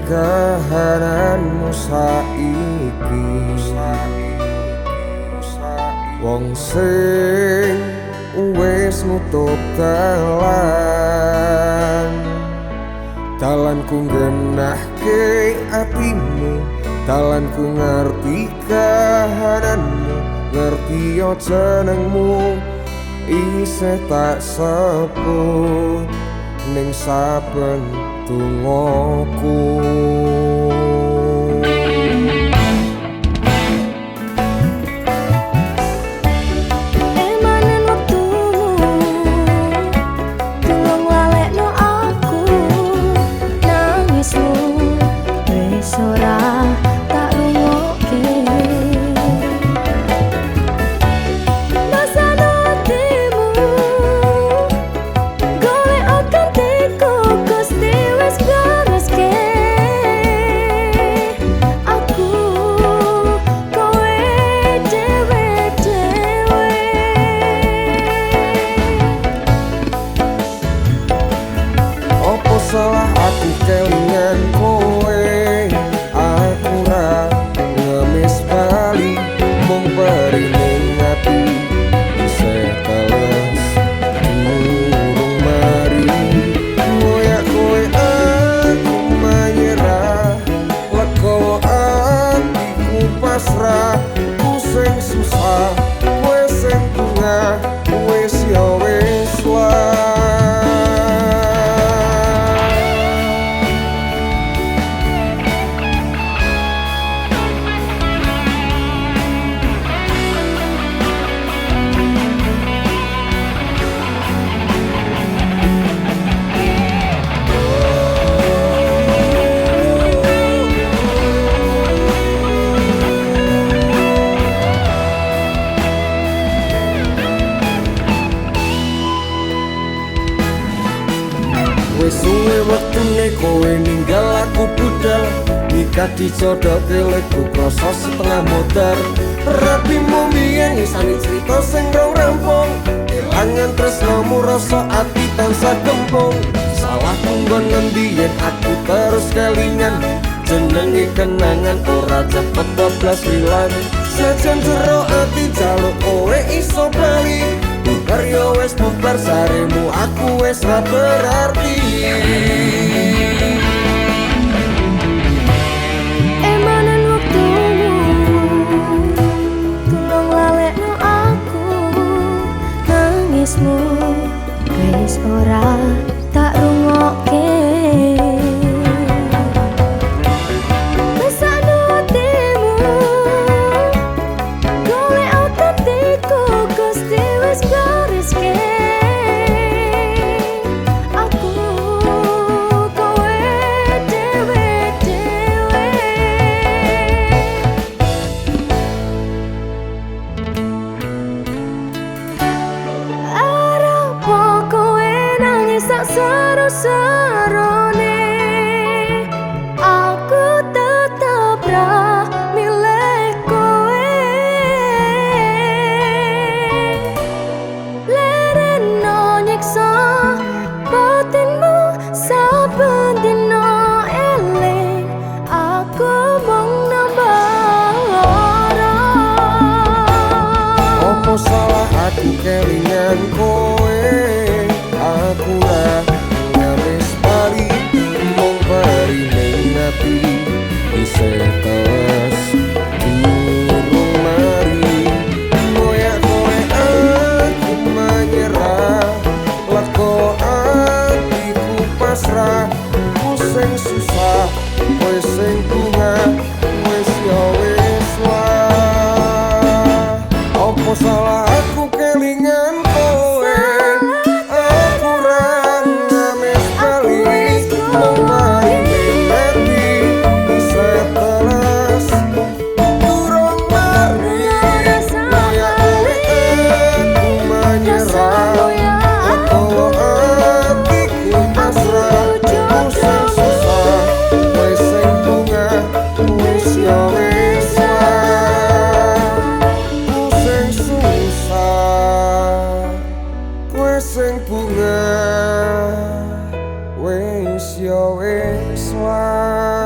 Kahananmu saiki, wong sing wis nutup dalan, dalanku nggenahke atimu, dalanku ngerti kahananmu, ngerti yo jenengmu isih tak sebut ning saben dongaku. Emanen wektumu, tulung lalekno aku, nangismu wis ora tak rungokke. Masano atimu, golek gantiku, Gusti wis gareske. Aku kowe dhewe-dhewe. Apa salah aku kelingan kowe? Aku ra ngemis bali, mung perih ning ati isih teles durung mari. Ngoyak kowe aku menyerah, legowo atiku pasrah. Ku sing susah, kowe sing bungah, wis ya wis lah. Wis suwe wektune kowe ninggal aku budal, nikah dijodohke lego krasa setengah modar. Rabimu mbiyen ngisani crita sing rong rampung, kelangan tresnomu rasa ati tansah gempung. Salahku nggon ngendi yen aku terus kelingan, jenenge kenangan ora cepet bablas ilang. Sejen jero ati jaluk kowe iso bali, bubar yo wis bubar saremu aku wis ra berarti. Emanen wektumu, tulung lalekno aku, nangismu wis ora tak rungokke. Mesakno atimu, golek gantiku, Gusti wis gareske. Aku kowe dhewe-dhewe. Arep kowe nangis sak sero-serone, aku tetep ra milih kowe. Lereno nyiksa batinmu saben dina eling, aku mung nambah lara. Apa salah aku kelingan kowe? Aku ra ngemis bali, mung perih ning ati isih teles durung mari. Ngoyak kowe aku menyerah, legowo atiku pasrah. Ku sing susah, kowe sing bungah, wis ya wis lah. Apa salah aku kelingan kowe? Aku ra ngemis bali, mung perih ning ati isih teles durung mari. Ngoyak kowe aku menyerah, legowo atiku pasrah. Ku sing susah, kowe sing bungah, wis ya wis lah. Ku sing susah, kowe sing bungah, wis ya wis lah.